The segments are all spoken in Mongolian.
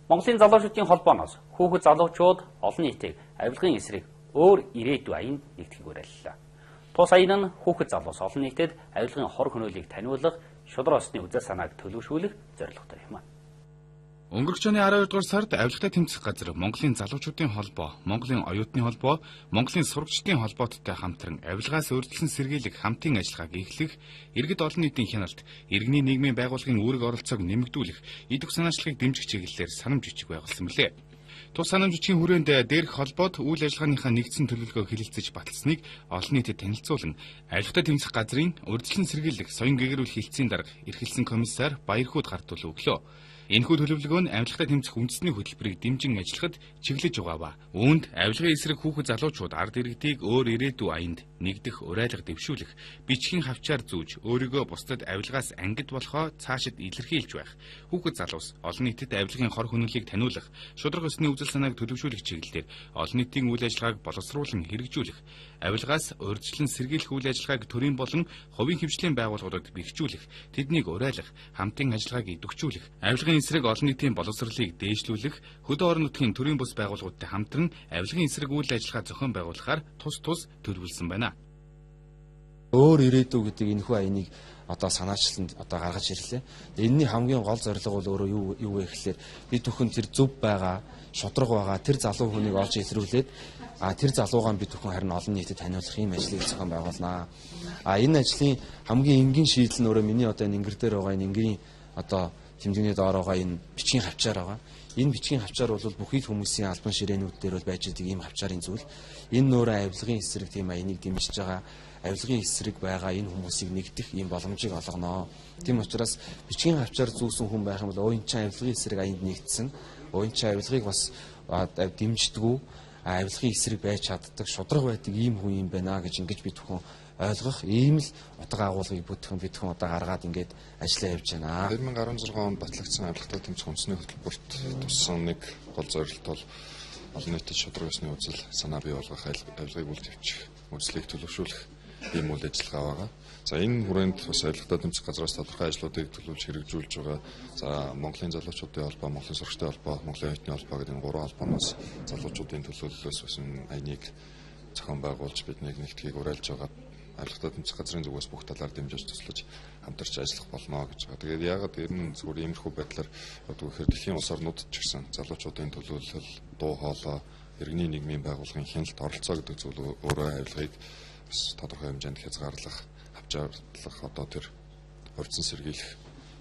Монголын залуучуудын холбооноос хүүхэд залуучууд олон нийтийг авилгын эсрэг өөр ирээдүй аянд нэгдэхийг уриаллаа. Тус аян нь хүүхэд залуус олон нийтэд авилгын хор хөнөөлийг таниулах, шударга ёсны үзэл санааг төлөвшүүлэх зорилготой юм. Өнгөрөх оны 12 дугаар сард авилгатай тэмцэх газар Монголын залуучуудын холбоо, Монголын оюутны холбоо, Монголын сурагчдын холбооттой хамтран авилгаас урьдчилан сэргийлэх хамтын ажиллагааг эхлэх, иргэд олон нийтийн хяналт, иргэний нийгмийн байгууллагын үүрэг оролцоог нэмэгдүүлэх, идэвх санаачлагыг дэмжих чиглэлээр санамж бичиг байгуулсан билээ. Тус санамж бичгийн хүрээнд дээрх холбоот үйл ажиллагааныхаа нэгдсэн төлөвлөгөө хэлэлцэж баталсныг олон нийтэд танилцуулан авилгатай тэмцэх газрын урьдчилан сэргийлэх соён гэгэрүүлэх хэлтсийн дарга эрхэлсэн комиссар Баярхүүд гартуул өглөө. Энэхүү төлөвлөгөө нь авилгатай тэмцэх үндэсний хөтөлбөрийг дэмжин ажиллахад чиглэж байгаа ба. Үүнд авилгын эсрэг хүүхэд залуучууд ард иргэдийг өөр ирээдүй аянд нэгдэх уриалга дэвшүүлэх, бичгийн хавчаар зүүж өөрийгөө бусдад авилгаас ангид болохоо цаашид илэрхийлж байх, хүүхэд залуус олон нийтэд авилгын хор хөнөөлийг таниулах, шударга ёсны үзэл санааг төлөвшүүлэх чиглэлээр олон нийтийн үйл ажиллагааг боловсруулан хэрэгжүүлэх, авилгаас урьдчилан сэргийлэх үйл ажиллагааг төрийн болон хувийн хвшлийн байгууллагуудад бэхжүүлэх, тэднийг уриалах, хамтын ажиллагааг идэвхжүүлэх, авилгын эсрэг олон нийтийн боловсролыг дээшлүүлэх, хөдөө орон нутгийн төрийн бус байгууллагуудтай хамтран авилгын эсрэг үйл ажиллагаа зохион байгуулахаар тус тус төлөвлөсөн байна. Өөр ирээдүй гэдэг энэхүү аяныг одоо санаачлалд одоо гаргаж ирлээ. Энэний хамгийн гол зорилго бол өөрөө юу вэ гэхлээр бид бүхэн тэр зөв байгаа, шударга байгаа тэр залуу хүнийг олж илрүүлээд тэр залуугаа бид бүхэн харин олон нийтэд таниулах ийм ажлыг зохион байгуулнаа. Энэ ажлын хамгийн энгийн шийдэл нь өөрөө миний одоо энэ ингэр дээр байгаа энэ энгийн одоо тэмдэгний доор байгаа энэ бичгийн хавчаар байгаа. Энэ бичгийн хавчаар бол бүхий л хүмүүсийн албан ширээнүүд дээр бол байж байгаа ийм хавчаарын зүйл. Энэ нөөрэ авилгын эсрэг тийм аяныг дэмжиж байгаа, авилгын эсрэг байгаа энэ хүмүүсийг нэгдэх ийм боломжийг олгоно. Тийм учраас бичгийн хавчаар зүүсэн хүн байх юм бол энэ чинь авилгын эсрэг аянд нэгдсэн. Энэ чинь авилгыг бас дэмждэггүй, авилгын эсрэг байж чаддаг, шударга байдаг ийм хүн юм байна гэж ингэж бид бүхэн ойлгох ийм л утга агуулгыг бид бүхэн одоо гаргаад ингээд ажиллаа явж байна. 2016 онд батлагдсан авилгатай тэмцэх үндэсний хөтөлбөрт туссан нэг гол зорилт бол олон нийтэд шударга ёсны үзэл санаа бий болгох, авилгыг үл төвчих, үзлийг төлөвшүүлэх ийм үйл ажиллагаа байгаа. За энэ хүрээнд бас авилгатай тэмцэх газраас тодорхой ажлуудыг төлөвлөж хэрэгжүүлж байгаа. За Монголын залуучуудын холбоо, Монголын сурагчдын холбоо, Монголын оюутны холбоо гэдэг энэ гурван холбооноос залуучуудын төлөөллөөс бас энэ аяныг зохион байгуулж биднийг нэгтгэхийг уриалж байгаа. Авилгатай тэмцэх газрын зүгээс бүх талаар дэмжиж туслаж хамтарч ажиллах болно гэж байгаа. Тэгээд яагаад ер нь зүгээр иймэрхүү байдлаар явдаг вэ гэхээр дэлхийн улс орнуудад ч гэсэн залуучуудын төлөөлөл, дуу хоолой, иргэний нийгмийн байгууллагын хяналт оролцоо гэдэг зүйл өөрөө авилгыг бас тодорхой хэмжээнд хязгаарлах, хавчаарлах, одоо тэр урьдчилан сэргийлэх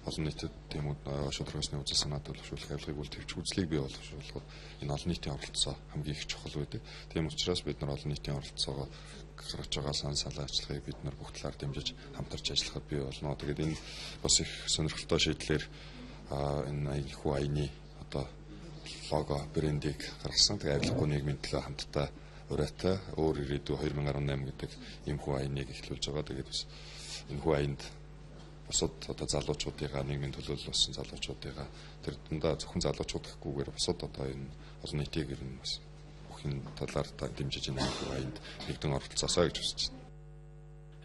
олон нийтэд тийм үү шударга ёсны үзэл санаа төлөвшүүлэх, авилгыг үл төвч үзлийг бий болгох энэ олон нийтийн оролцоо хамгийн их чухал байдаг. Тийм учраас бид нар олон нийтийн оролцоогоо гаргаж байгаа сан салаачлагыг бид нар бүх талаар дэмжиж хамтарч ажиллахад бий болно. Тэгээд энэ бас их сонирхолтой шийдлэр энэ энэхүү аяны одоо лого брендийг гаргасан. Тэгээд авилгагүй нийгмийн төлөө хамтдаа уриатай өөр ирээдүй 2018 гэдэг энэхүү аяныг эхлүүлж байгаа. Тэгээд бас энэхүү аянд бусад одоо залуучуудыгаа нийгмийн төлөөлөл болсон залуучуудыгаа тэр дундаа зөвхөн залуучууд гэхгүйгээр бусад одоо энэ олон нийтийг ер нь бас бүх энэ талаар дэмжиж энэ аянд нэгдэн оролцоосоо гэж хүсэж байна.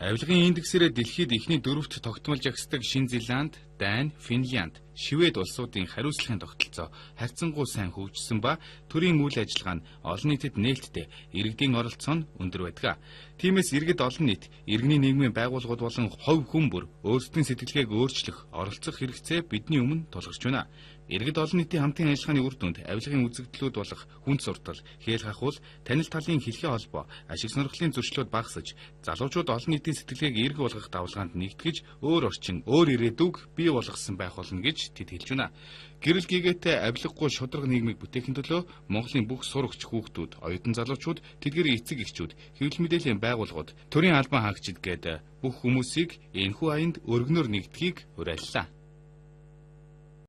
Авилгын индексээрээ дэлхийд эхний дөрөвт тогтмол жагсдаг Шинэ Зеланд, Дани, Финлянд, Швед улсуудын хариуцлагын тогтолцоо харьцангуй сайн хөгжсөн ба төрийн үйл ажиллагаа нь олон нийтэд нээлттэй, иргэдийн оролцоо нь өндөр байдаг. Тиймээс иргэд олон нийт, иргэний нийгмийн байгууллагууд болон хувь хүн бүр өөрсдийн сэтгэлгээг өөрчлөх, оролцох хэрэгцээ бидний өмнө тулгарч байна. Иргэд олон нийтийн хамтын ажиллагааны үр дүнд авилгын үзэгдлүүд болох хүнд суртал, хээл хахуул, танил талын хэлхээ холбоо, ашиг сонирхлын зөрчлүүд багасж, залуучууд олон нийтийн сэтгэлгээг эерэг болгох давалгаанд нэгтгэж өөр орчин, өөр ирээдүйг бий болгосон байх болно гэж тэд хэлж байна. Гэрэл гэгээтэй авилгагүй шударга нийгмийг бүтээхин төлөө Монголын бүх сурагч хүүхдүүд, оюутан залуучууд, тэдгэрийн эцэг эхчүүд, хэвлэл мэдээллийн байгууллагууд, төрийн албан хаагчид гээд бүх хүмүүсийг энэхүү аянд өргөнөөр нэгдэхийг уриаллаа.